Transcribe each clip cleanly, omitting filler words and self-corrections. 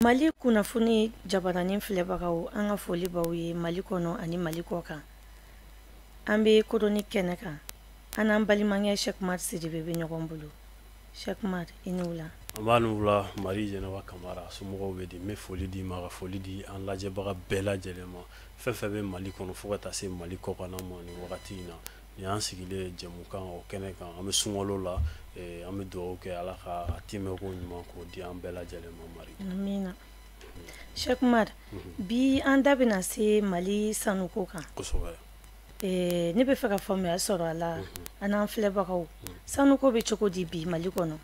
Mali kunnafoni jabaranin filɛbagaw, an ka foli b'aw ye Mali kɔnɔ ani Mali kɔ kan. An bɛ kodɔnni kɛnɛ kan, an n'an balimakɛ Cheick Oumar Sidibe bɛ ɲɔgɔn bolo. Cheick Oumar, i ni wula. An b'a ni wula, Mari Jɛnɛba Kamara. Somɔgɔw bɛ di? N bɛ foli d'i ma, ka foli di an lajɛbaga bɛɛ lajɛlen ma, fɛn fɛn bɛ Mali kɔnɔ fo ka taa se Mali kɔkanna ma. Nin wagati in na, nin y'an sigilen jɛmukan o kɛnɛ kan. An bɛ sunkalo la, an bɛ dugawu kɛ Ala ka a timɛko ɲuman k'o di an bɛɛ lajɛlen ma, Mari. Amina. Cheick Oumar, bi an da bɛna se Mali sanuko kan. Ne bɛ fɛ ka faamuya sɔrɔ a la, an n'an filɛbagaw, sanuko bɛ cogo di bi Mali kɔnɔ?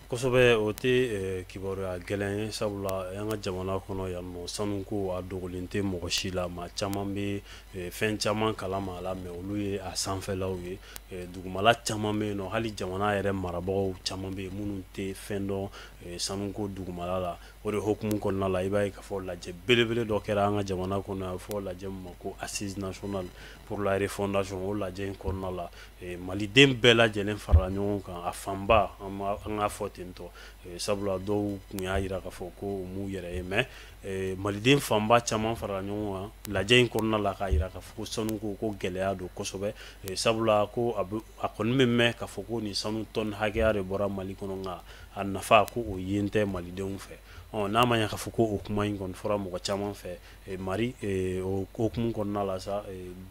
Kosɛbɛ, o tɛ kibaruya gɛlɛn ye, sabula an ka jamana kɔnɔ yan nɔ, sanuko a dogolen tɛ mɔgɔ si la. Maa caman bɛ fɛn caman kalama a la, mais olu ye a sanfɛlaw ye. Dugumala caman bɛ yen nɔ, hali jamana yɛrɛ marabagaw caman bɛ yen minnu tɛ fɛn dɔn sanuko dugumala la. O de hukumu kɔnɔna la, i b'a ye k'a fɔ lajɛ belebele dɔ kɛra an ka jamana kɔnɔ, a bɛ fɔ lajɛ min ma ko Assise nationale pour la refondation. O lajɛ in kɔnɔna la, maliden bɛɛ lajɛlen farala ɲɔgɔn kan, a fanba, an k'a fɔ ten tɔ, sabula dɔw tun y'a jira k'a fɔ ko u m'u yɛrɛ ye, mais maliden fanba caman farala ɲɔgɔn kan lajɛ in kɔnɔna la k'a jira k'a fɔ ko sanuko ko gɛlɛya don kosɛbɛ, sabula ko a bɛ a kɔni bɛ mɛn k'a fɔ ko nin sanu tɔni hakɛya de bɔra Mali kɔnɔ, nka a nafa ko o yen tɛ malidenw fɛ. Ɔ n'a ma ɲɛ k'a fɔ ko o kuma in kɔni fɔra mɔgɔ caman fɛ, Mari, o hukumu kɔnɔna la sa,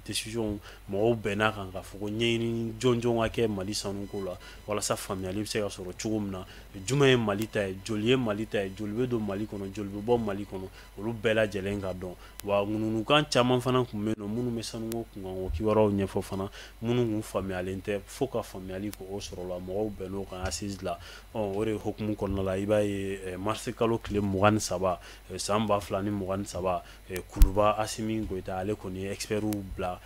décision mɔgɔw bɛn'a kan k'a fɔ ko ɲɛɲini jɔnjɔn ka kɛ Mali sanuko la, walasa faamuyali bɛ se ka sɔrɔ cogo min na, jumɛn ye Mali ta ye, joli ye Mali ta ye, joli bɛ don Mali kɔnɔ, joli bɛ bɔ Mali kɔnɔ, olu bɛɛ lajɛlen ka dɔn. Wa ŋunuŋunukan caman fana tun bɛ yen nɔ minnu bɛ sanuko kunkanko kibaruyaw ɲɛfɔ fana, minnu tun faamuyalen tɛ, fo ka faamuyali k'o sɔrɔ la. Mɔgɔw bɛnn'o kan assise la. Ɔ o de hukumu kɔnɔna la, i b'a ye marisi kalo tile 23 san 2023, Kuluba, Asimi Goyita, ale kɔni ye expertw bila,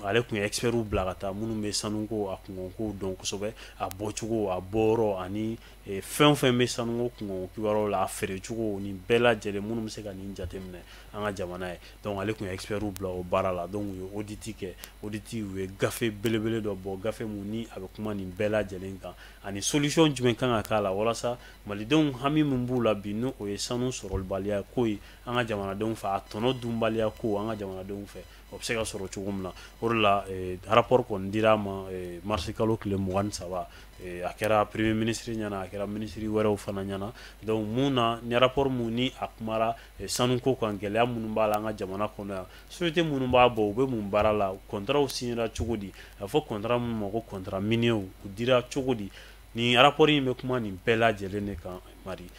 ale tun ye expertw bila ka taa minnu bɛ sanuko a kunkanko dɔn kosɛbɛ, a bɔcogo, a bɔyɔrɔ, ani fɛn o fɛn bɛ sanuko kunkanko kibaruyaw la, a feerecogo, nin bɛɛ lajɛlen, minnu bɛ se ka nin jateminɛ an ka jamana ye. Donc ale tun ye expertw bila o baara la. Donc u ye audit kɛ, audit, u ye gafe belebele dɔ bɔ, gafe mun ni a bɛ kuma nin bɛɛ lajɛlen kan, ani solution jumɛn kan ka k'a la walasa malidenw hami min b'u la bi, n'o o ye sanu sɔrɔlibaliya ko ye an ka jamanadenw fɛ, a tɔnɔ dunbaliya ko an ka jamanadenw fɛ, o bɛ se ka sɔrɔ cogo min na. O de la rapport kɔni dira a ma marisi kalo tile 23. A kɛra premier ministre ɲɛna, a kɛra ministre wɛrɛw fana ɲɛna. Donc mun na ni rapport mun ni a kumara sanuko kan, gɛlɛya minnu b'a la an ka jamana kɔnɔ yan, société minnu b'a bɔ, u bɛ mun baara la, contrat signera cogo di, a bɛ fɔ contrat minnu ma ko contrat minier, u dira cogo di, nin rapport in bɛ kuma nin bɛɛ lajɛlen de kan, Mari.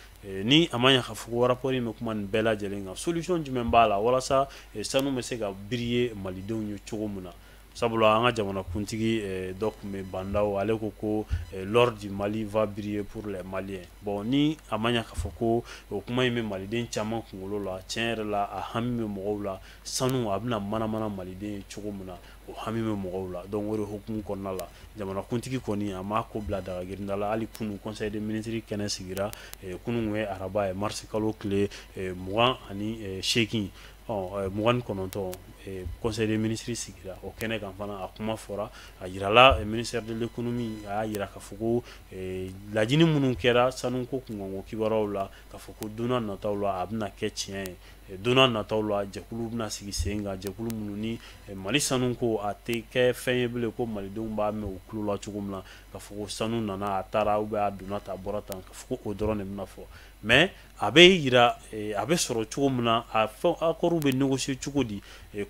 Ni a ma ɲɛ k'a fɔ ko rapport in bɛ kuma nin bɛɛ lajɛlen kan, solution jumɛn b'a la walasa sanu bɛ se ka briller malidenw ye cogo min na? Sabula an ka jamanakuntigi dɔ tun bɛ Bandaw, ale ko ko l'or du Mali va briller pour les Maliens. Bon, ni a ma ɲɛ k'a fɔ ko o kuma in bɛ maliden caman kunkolo la, tiɲɛ yɛrɛ la, a hami bɛ mɔgɔw la, sanu a bɛna manamana maliden ye cogo min na, o hami bɛ mɔgɔw la. Donc o de hukumu kɔnɔna la, jamanakuntigi kɔni a m'a ko bila daga girinda la. Hali kunun, conseil des ministres kɛnɛ sigira. Kunun tun ye araba ye, marisi kalo tile 28, ɔ 29, conseil des ministres sigira. O kɛnɛ kan fana, a kuma fɔra, a yirala ministère de l'économie, a y'a yira k'a fɔ ko laɲini minnu kɛra sanuko kunkanko kibaruyaw la, k'a fɔ ko don n'a nataw la a bɛna kɛ tiɲɛ ye. Don n'a nataw la, jɛkulu bɛna sigi sen kan, jɛkulu minnu ni Mali sanuko a tɛ kɛ fɛn ye bilen ko malidenw b'a mɛn u tulo la cogo min na, k'a fɔ ko sanu nana, a taara, ou bien a donna tan, a bɔra tan, k'a fɔ ko o dɔrɔn de bɛna fɔ. Mais a bɛ yira a bɛ sɔrɔ cogo min na, a fɛn accord bɛ négocier cogo di,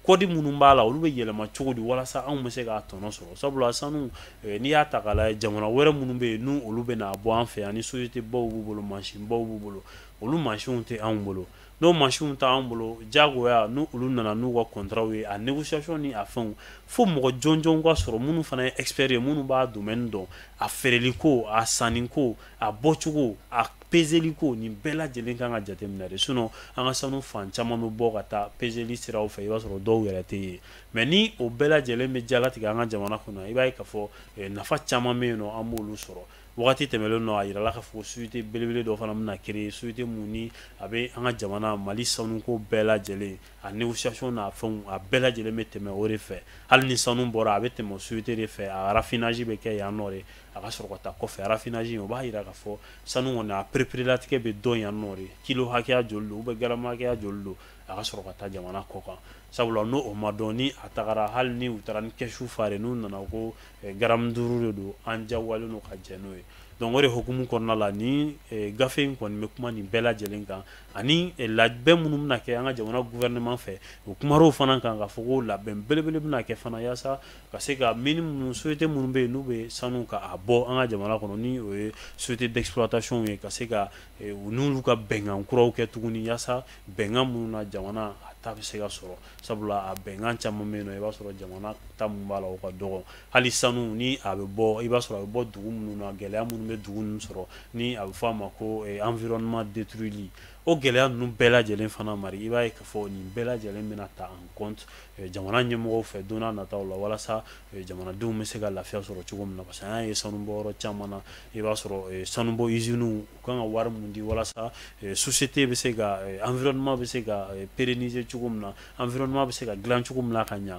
code minnu b'a la, olu bɛ yɛlɛma cogo di, walasa anw bɛ se k'a tɔnɔ sɔrɔ. Sabula sanu, n'i y'a ta k'a lajɛ, jamana wɛrɛ minnu bɛ yen n'u olu bɛ n'a bɔ an fɛ yan, ni société baw b'u bolo, mansin baw b'u bolo, olu mansinw tɛ anw bolo. N'o mansinw t'an bolo, diyagoya n'u olu nana n'u ka contrat ye, a négociation ni a fɛnw, fo mɔgɔ jɔnjɔnw ka sɔrɔ minnu fana ye expert ye, minnu b'a domaine dɔn, a feereli ko, a sanni ko, a bɔcogo, a peseli ko, nin bɛɛ lajɛlen kan ka jateminɛ de. Sinon an ka sanu fan caman bɛ bɔ ka taa peseli siraw fɛ, i b'a sɔrɔ dɔw yɛrɛ tɛ yen. Mais ni o bɛɛ lajɛlen bɛ jalatigɛ an ka jamana kɔnɔ, i b'a ye k'a fɔ nafa caman bɛ yen nɔ, an b'olu sɔrɔ. Wagati tɛmɛnen nɔ, a yirala k'a fɔ société belebele dɔ fana bɛna créer, société mun ni a bɛ an ka jamana Mali sanuko bɛɛ lajɛlen, a négociation n'a fɛnw, a bɛɛ lajɛlen bɛ tɛmɛ o de fɛ. Hali ni sanu bɔra, a bɛ tɛmɛ o société de fɛ, a raffinage bɛ kɛ yan nɔ de, a ka sɔrɔ ka taa kɔfɛ. Raffinage, o b'a yira k'a fɔ sanu kɔni, a pereperelatigɛ bɛ dɔn yan nɔ de, kilo hakɛya joli don ou bien gramme hakɛya joli don, a ka sɔrɔ ka taa jamana kɔ kan. Sabula n'o o ma dɔn, ni a tagara, hali ni u taara ni kɛsu fa de, n'u nana ko gramme 5 de don, an diyagoyalen don ka jɛn n'o ye. Donc o de hukumu kɔnɔna la, ni gafe in kɔni bɛ kuma nin bɛɛ lajɛlen kan, ani labɛn minnu bɛna kɛ an ka jamana gouvernement fɛ, o kumar'o fana kan, k'a fɔ ko labɛn belebele bɛna kɛ fana yaasa ka se ka mine minnu, société minnu bɛ yen n'u bɛ sanu ka a bɔ an ka jamana kɔnɔ, ni o ye société d'exploitation ye, ka se ka u n'olu ka bɛnkan kuraw kɛ tuguni, yaasa bɛnkan minnu na jamana a ta bɛ se ka sɔrɔ. Sabula a bɛnkan caman bɛ yen nɔ, i b'a sɔrɔ jamana ta mun b'a la, o ka dɔgɔ. Hali sanu ni a bɛ bɔ, i b'a sɔrɔ a bɛ bɔ dugu minnu na, gɛlɛya minnu bɛ dugu ninnu sɔrɔ, ni a bɛ fɔ a ma ko environnement détruit, o gɛlɛya ninnu bɛɛ lajɛlen fana, Mari, i b'a ye k'a fɔ nin bɛɛ lajɛlen bɛna ta en compte jamana ɲɛmɔgɔw fɛ don n'a nataw la, walasa jamanadenw bɛ se ka lafiya sɔrɔ cogo min na. Parce que an y'a ye sanubɔyɔrɔ caman na, i b'a sɔrɔ sanubɔ usines, u kan ka wari mun di walasa société bɛ se ka, environnement bɛ se ka pérenniser cogo min na, environnement bɛ se ka dilan cogo min na ka ɲa,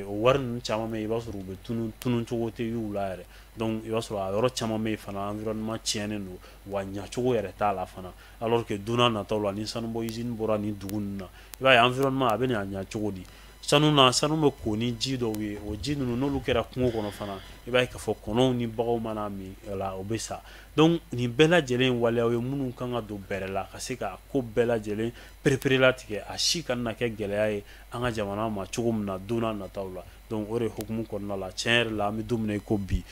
o wari ninnu caman bɛ yen, i b'a sɔrɔ u bɛ tunun, tunun cogo tɛ y'u la yɛrɛ. Donc i b'a sɔrɔ a yɔrɔ caman bɛ yen fana, environnement tiɲɛnen don, wa ɲacogo yɛrɛ t'a la fana. Alors que don n'a nataw la, ni sanubɔ usine bɔra nin dugu ninnu na, i b'a ye environnement a bɛ na ɲa cogo di? Sanu na, sanu bɛ ko ni ji dɔw ye, o ji ninnu n'olu kɛra kungo kɔnɔ fana, i b'a ye k'a fɔ kɔnɔw ni baganw mana min la, o bɛ sa. Donc nin bɛɛ lajɛlen waleyaw ye minnu kan ka don bɛrɛ la, ka se ka ko bɛɛ lajɛlen pereperelatigɛ, a si kana kɛ gɛlɛya ye an ka jamana ma cogo min na don n'a nataw la. Donc o de hukumu kɔnɔna la, tiɲɛ yɛrɛ la, an bɛ don min na i ko bi,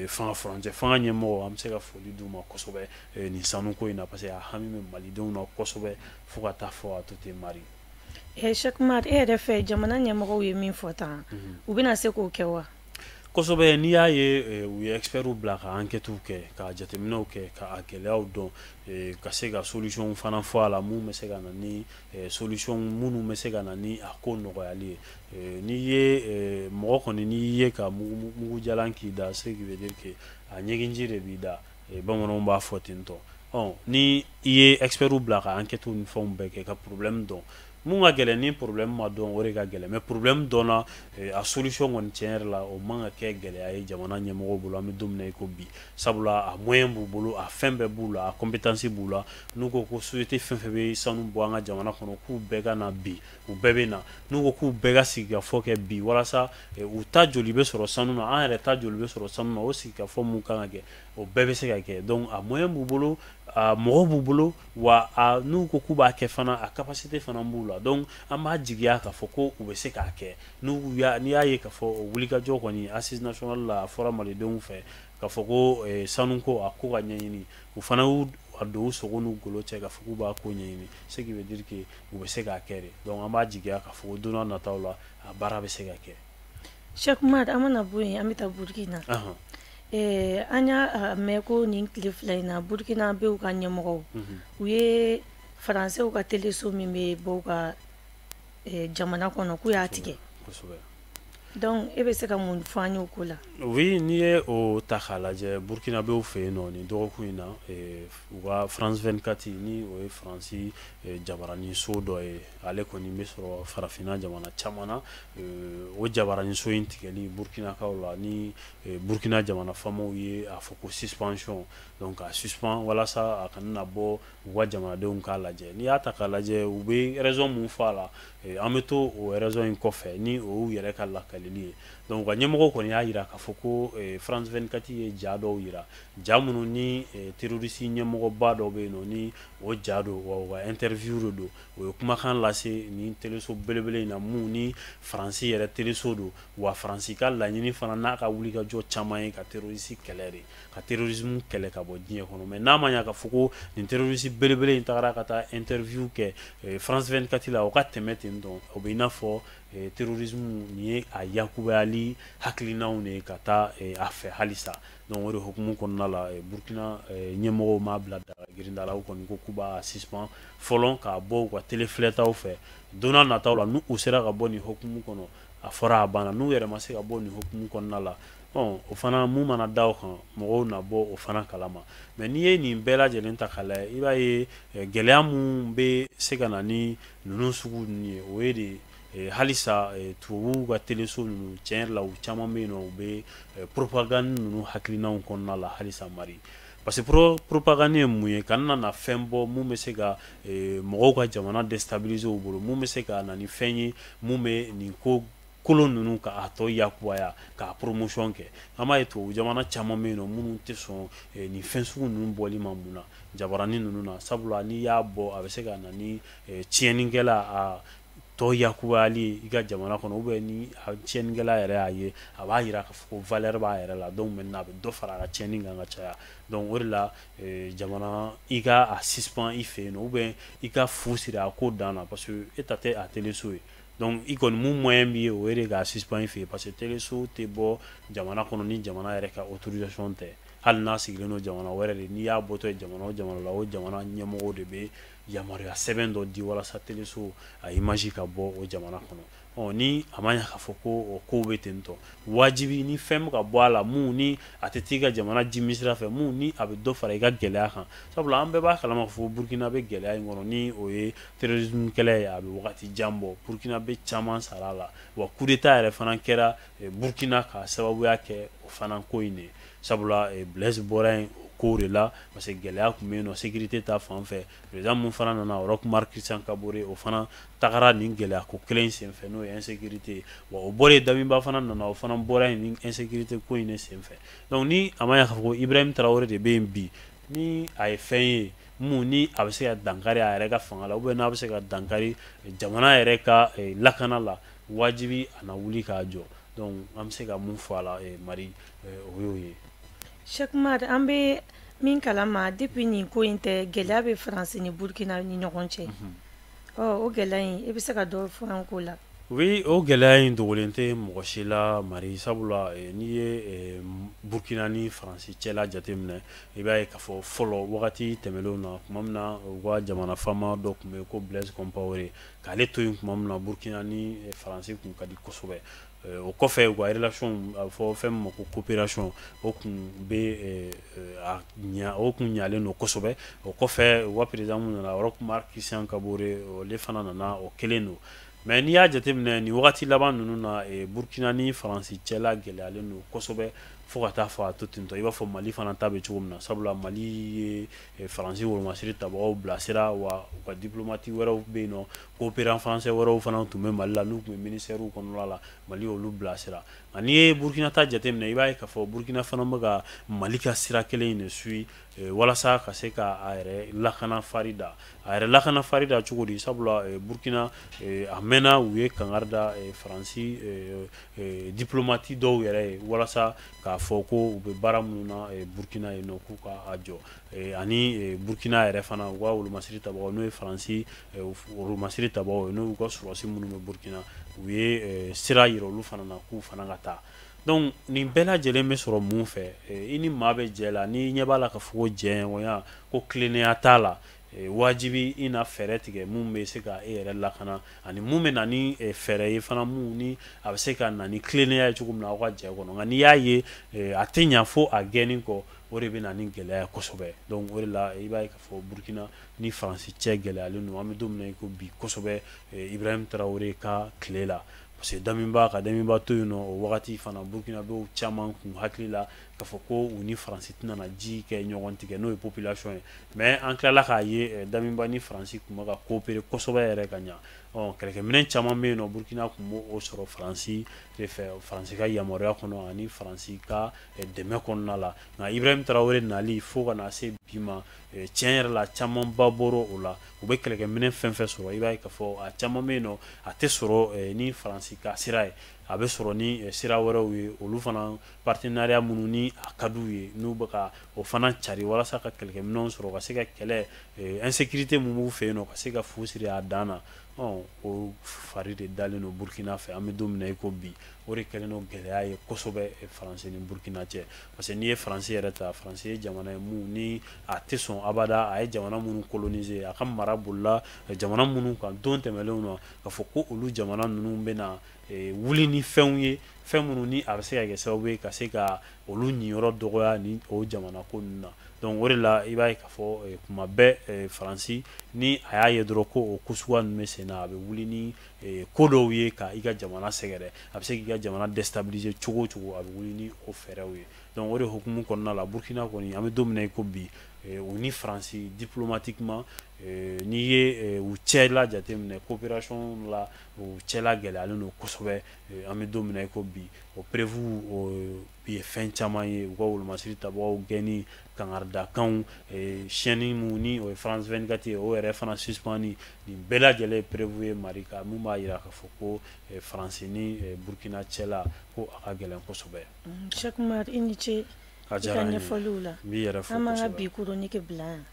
fanga, furancɛ fanga ɲɛmɔgɔ, an bɛ se ka foli d'u ma kosɛbɛ nin sanuko in na, parce que a hami bɛ malidenw na kosɛbɛ fo ka taa fɔ a to ten, Mari. Cheikh Umar, e yɛrɛ fɛ, jamana ɲɛmɔgɔw ye min fɔ tan, u bɛna se k'o kɛ wa? Kosɛbɛ. N'i y'a ye u ye experts bila ka enquêtes kɛ, ka jateminɛw kɛ, ka gɛlɛyaw dɔn, ka se ka solution fana fɔ a la, mun bɛ se ka na ni solution minnu bɛ se ka na ni a ko nɔgɔyali ye. N'i ye mɔgɔ kɔni, n'i ye ka mugujalan k'i da, ce qui veut dire que a ɲɛginji de b'i da, bamananw b'a fɔ ten tɔ. Ɔ ni i ye experts bila ka enquêtes ni fɛnw bɛɛ kɛ, ka problème dɔn, mun ka gɛlɛn? Ni problème ma dɔn, o de ka gɛlɛn. Mais problème dɔnna, a solution kɔni, tiɲɛ yɛrɛ la, o man ka kɛ gɛlɛya ye jamana ɲɛmɔgɔw bolo an bɛ don min na i ko bi. Sabula a moyen b'u bolo, a fɛn bɛɛ b'u la, a compétence b'u la. N'u ko ko société fɛn fɛn bɛ sanu bɔ an ka jamana kɔnɔ, k'u bɛɛ ka na bi, u bɛɛ bɛ na. N'u ko k'u bɛɛ ka sigikafɔ kɛ bi, walasa u ta joli bɛ sɔrɔ sanu na, an yɛrɛ ta joli bɛ sɔrɔ sanu na, o sigikafɔ mun kan ka kɛ, o bɛɛ bɛ se ka kɛ. Donc a moyen b'u bolo, a mɔgɔw b'u bolo, wa a n'u ko k'u b'a kɛ fana, a capacité fana b'u la. Donc an b'a jigiya k'a fɔ ko u bɛ se k'a kɛ. N'u y'a, n'i y'a ye k'a fɔ o wulikajɔ kɔni, assise nationale la, a fɔra malidenw fɛ k'a fɔ ko sanuko, a ko ka ɲɛɲini, u fana y'u a don u sogo n'u golo cɛ k'a fɔ k'u b'a ko ɲɛɲini, ce qui veut dire que u bɛ se k'a kɛ de. Donc an b'a jigiya k'a fɔ ko don n'a nataw la, a baara bɛ se ka kɛ. Cheikh Umar, an mana bɔ yen, an bɛ taa Burukina. An y'a mɛn ko nin tile 2 in na, Burukina bɛw ka ɲɛmɔgɔw, u ye faransɛw ka teleso min bɛ bɔ u ka jamana kɔnɔ, k'u y'a tigɛ. Donc e bɛ se ka mun fɔ an ye o ko la? Oui, n'i ye o ta k'a lajɛ, burukinabew fɛ yen nɔ, nin dɔgɔkun in na, u ka France 24, ni o ye Faransi jabaraninso dɔ ye, ale kɔni bɛ sɔrɔ farafinna jamana caman na, o jabaraninso in tigɛli burukinakaw la, ni Burukina jamana faamaw ye a fɔ ko suspension, donc a suspend walasa a kana na bɔ u ka jamanadenw k'a lajɛ. N'i y'a ta k'a lajɛ, u bɛ raison mun fɔ a la, an bɛ to o raison in kɔfɛ, ni o y'u yɛrɛ ka lakalili ye. Donc u ka ɲɛmɔgɔw kɔni y'a jira k'a fɔ ko France 24 ye ja dɔw yira, ja minnu ni terroriste ɲɛmɔgɔba dɔw bɛ yen nɔ, ni o ja don, wa u ka interview de don, o ye kumakan lase nin teleso belebele in na, mun ni Faransi yɛrɛ teleso don. Wa Faransi ka laɲini fana n'a ka wulikajɔ caman ye ka terroriste kɛlɛ de, ka terrorisme kɛlɛ ka bɔ diɲɛ kɔnɔ. Mais n'a ma ɲɛ k'a fɔ ko nin terroriste belebele in tagara ka taa interview kɛ France 24 la, o ka tɛmɛ ten tɔ, o bɛ i n'a fɔ terrorisme nin ye a yakubayali hakilinaw de ye ka taa a fɛ halisa. Donc o de hukumu kɔnɔna la, Burukina ɲɛmɔgɔw m'a bila daga girinda la, u kɔni ko k'u b'a suspend fɔlɔ k'a bɔ u ka télé filɛtaw fɛ. Don n'a nataw la, n'u sera ka bɔ nin hukumu kɔnɔ, a fɔra a banna. N'u yɛrɛ ma se ka bɔ nin hukumu kɔnɔna la, O fana mun mana da o kan, mɔgɔw na bɔ o fana kalama. Mais n'i ye nin bɛɛ lajɛlen ta k'a lajɛ, i b'a ye gɛlɛya mun bɛ se ka na ni ninnu sugu ninnu ye, o ye de halisa tubabuw ka teleso ninnu, tiɲɛ yɛrɛ la, u caman bɛ yen nɔ, u bɛ propagande ninnu hakilinaw kɔnɔna la halisa, Mari. Parce que propagande ye mun ye? Ka na fɛn bɔ mun bɛ se ka mɔgɔw ka jamana déstabiliser u bolo, mun bɛ se ka na ni fɛn ye mun bɛ nin ko kolon ninnu ka a tɔ yakubaya, k'a promotion kɛ. An b'a ye tubabu jamana caman bɛ yen nɔ minnu tɛ sɔn nin fɛn sugu ninnu bɔli ma. Mun na? Jabaranin ninnu na, sabula n'i y'a bɔ, a bɛ se ka na ni tiɲɛnikɛla a tɔ yakubayali i ka jamana kɔnɔ, ou bien ni tiɲɛnikɛla yɛrɛ y'a ye, a b'a jira k'a fɔ ko valeur b'a yɛrɛ la. Donc maintenant, a bɛ dɔ fara a ka tiɲɛni kan ka caya. Donc o de la, jamana i ka a suspend i fɛ yen nɔ, ou bien i ka fu siri a ko dan na, parce que e ta tɛ a teleso ye. Donc i kɔni mun moyen b'i ye, o ye de k'a suspend i fɛ yen, parce que teleso tɛ bɔ jamana kɔnɔ ni jamana yɛrɛ ka autorisation tɛ. Hali n'a sigilen don jamana wɛrɛ de, n'i y'a bɔtɔ ye jamana o jamana la, o jamana ɲɛmɔgɔw de bɛ yamaruya sɛbɛn dɔ di walasa teleso a image ka bɔ o jamana kɔnɔ. Ɔ ni a ma ɲɛ k'a fɔ ko o kow bɛ ten tɔ, wajibi ni fɛn bɛ ka bɔ a la mun ni a tɛ t'i ka jamana jimi sira fɛ, mun ni a bɛ dɔ fara i ka gɛlɛya kan, sabula an bɛɛ b'a kalama k'a fɔ Burukina bɛ gɛlɛya in kɔnɔ, ni o ye terrorisme kɛlɛ ye. A bɛ wagati jan bɔ, Burukina bɛ caman sara a la, wa coup d'état yɛrɛ fana kɛra Burukina ka sababuya kɛ o fana ko in de ye, sabula Blaise bɔra yen o kow de la, parce que gɛlɛya tun bɛ yen nɔ sécurité ta fan fɛ. Président mun fana nana, Roch Marc Christian Kaboré, o fana tagara nin gɛlɛya ko kelen in senfɛ, n'o ye insécurité ye. Wa o bɔlen, Damiba fana nana, o fana bɔra yen ni insécurité ko in de senfɛ. Donc ni a ma ɲɛ k'a fɔ ko Ibrahim Traoré de bɛ yen bi, ni a ye fɛn ye mun ni a bɛ se ka dankari a yɛrɛ ka fanga la, ou bien n'a bɛ se ka dankari jamana yɛrɛ ka lakana la, wajibi a na wuli k'a jɔ. Donc an bɛ se ka mun fɔ a la, Mari, o y'o ye. Cheikh Umar, an bɛ min kalama, depuis nin ko in tɛ, gɛlɛya bɛ Faransi ni Burukina ni ɲɔgɔn cɛ. Ɔ o gɛlɛya in, i bɛ se ka dɔ fɔ an ko la? Oui, o gɛlɛya in dogolen tɛ mɔgɔ si la, Mari, sabula n'i ye Burukina ni Faransi cɛla jateminɛ, i b'a ye k'a fɔ fɔlɔ wagati tɛmɛnlenw na, tuma min na u ka jamana faama dɔ tun bɛ yen ko Blaise Compaoré, k'ale to yen tuma min na, Burukina ni Faransi tun ka di kosɛbɛ. O kɔfɛ, u ka relation, a bɛ fɔ fɛn min ma ko coopération, o tun bɛ a ɲa, o tun ɲalen don kosɛbɛ. O kɔfɛ, u ka président mun nana, Roch Marc Christian Kaboré, ale fana nana, o kelen don. Mais n'i y'a jateminɛ nin wagati laban ninnu na, Burukina ni Faransi cɛla gɛlɛyalen don kosɛbɛ, fo ka taa fɔ a to ten tɔ, i b'a fɔ Mali fana ta bɛ cogo min na, sabula Mali ye Faransi wolomasiri tabagaw bilasira, wa u ka diplomate wɛrɛw bɛ yen nɔ, coopérant français wɛrɛw fana tun bɛ Mali la, n'u tun bɛ ministère kɔnɔna la, Mali y'olu bilasira. Nka n'i ye Burukina ta jateminɛ, i b'a ye k'a fɔ Burukina fana bɛ ka Mali ka sira kelen in de suit walasa ka se ka a yɛrɛ lakana fari da. A yɛrɛ lakana fari da cogo di? Sabula Burukina, a mɛnna, u ye kangari da Faransi diplomate dɔw yɛrɛ ye walasa k'a fɔ ko u bɛ baara minnu na Burukina yen nɔ, k'u ka a jɔ. Ani Burukina yɛrɛ fana, u ka wolomasiri tabagaw, n'o ye Faransi wolomasiri tabagaw ye, n'u ka sɔrɔdasi minnu bɛ Burukina, u ye sira yira olu fana na k'u fana ka taa. Donc nin bɛɛ lajɛlen bɛ sɔrɔ mun fɛ? I ni maa bɛ jɛ la, n'i ɲɛ b'a la k'a fɔ ko jɛɲɔgɔnya ko tilennenya t'a la, wajibi i na fɛɛrɛ tigɛ mun bɛ se ka e yɛrɛ lakana, ani mun bɛ na ni fɛɛrɛ ye fana mun ni a bɛ se ka na ni tilennenya ye cogo min na aw ka jɛ kɔnɔ. Nka n'i y'a ye a tɛ ɲa fo a gɛnni kɔ, o de bɛ na ni gɛlɛya ye kosɛbɛ. Donc o de la, i b'a ye k'a fɔ Burukina ni Faransi cɛ gɛlɛyalen don, an bɛ don min na i ko bi, kosɛbɛ, Ibrahim Traoré ka tile la, parce que Damiba ka Damiba to yen nɔ, o wagati fana Burukinabew caman kun hakili la k'a fɔ ko u ni Faransi tɛna na ji kɛ ɲɔgɔn tigɛ, n'o ye population ye. Mais an tilala k'a ye Damiba ni Faransi tun bɛ ka coopérer kosɛbɛ yɛrɛ ka ɲa. Ɔ kɛlɛkɛminɛn caman bɛ yen nɔ, Burukina tun b'o sɔrɔ Faransi de fɛ, Faransi ka yamaruya kɔnɔ ani Faransi ka dɛmɛ kɔnɔna la. Nka Ibrahim Traoré nali fo ka na se bi ma, tiɲɛ yɛrɛ la, camanba bɔra o la. U bɛ kɛlɛkɛminɛn fɛn fɛn sɔrɔ, i b'a ye k'a fɔ a caman bɛ yen nɔ, a tɛ sɔrɔ ni Faransi ka sira ye, a bɛ sɔrɔ ni sira wɛrɛw ye, olu fana partenariat minnu ni a ka d'u ye, n'u bɛ ka o fana cari walasa ka kɛlɛkɛminɛnw sɔrɔ, ka se ka kɛlɛ insécurité mun b'u fɛ yen nɔ, ka se ka fu siri a dan na. O fari de dalen don Burukina fɛ, an bɛ don min na i ko bi. O de kɛlen don gɛlɛya ye kosɛbɛ Faransi ni Burukina cɛ, parce que n'i ye Faransi yɛrɛ ta, Faransi ye jamana ye mun ni a tɛ sɔn abada a ye jamana minnu coloniser, a ka mara bolila jamana minnu kan don tɛmɛnlenw na, k'a fɔ ko olu jamana ninnu bɛna wuli ni fɛnw ye, fɛn minnu ni a bɛ se ka kɛ sababu ye ka se ka olu niyɔrɔ dɔgɔya ni o jamana ko ninnu na. Donc o de la, i b'a ye k'a fɔ kuma bɛɛ, Faransi ni a y'a ye dɔrɔn ko o ko suguya ninnu bɛ sen na, a bɛ wuli ni ko dɔw ye ka i ka jamana sɛgɛrɛ. A bɛ se k'i ka jamana déstabiliser cogo o cogo, a bɛ wuli ni o fɛɛrɛw ye. Donc o de hukumu kɔnɔna la, Burukina kɔni, an bɛ don min na i ko bi, u ni Faransi diplomatiquement, n'i ye u cɛla jateminɛ coopération la, u cɛla gɛlɛyalen don kosɛbɛ. An bɛ don min na i ko bi, o preuve ye fɛn caman ye: u ka wolomasiri tabagaw gɛnni, kangaridakanw, chaîne mun ni o ye France 24 ye, o yɛrɛ fana suspend. Nin bɛɛ lajɛlen ye preuve ye Marika, mun b'a jira k'a fɔ ko Faransi ni Burukina cɛla ko a ka gɛlɛn kosɛbɛ. Cheick Oumar, i ni ce A i ka diyara n ye. ɲɛfɔliw la. N b'i yɛrɛ fo An b'an ka kosɛbɛ. bi chronique bila yan.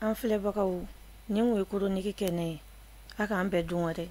An filɛbagaw, nin kun ye chronique kɛnɛ ye. A k'an bɛn don wɛrɛ.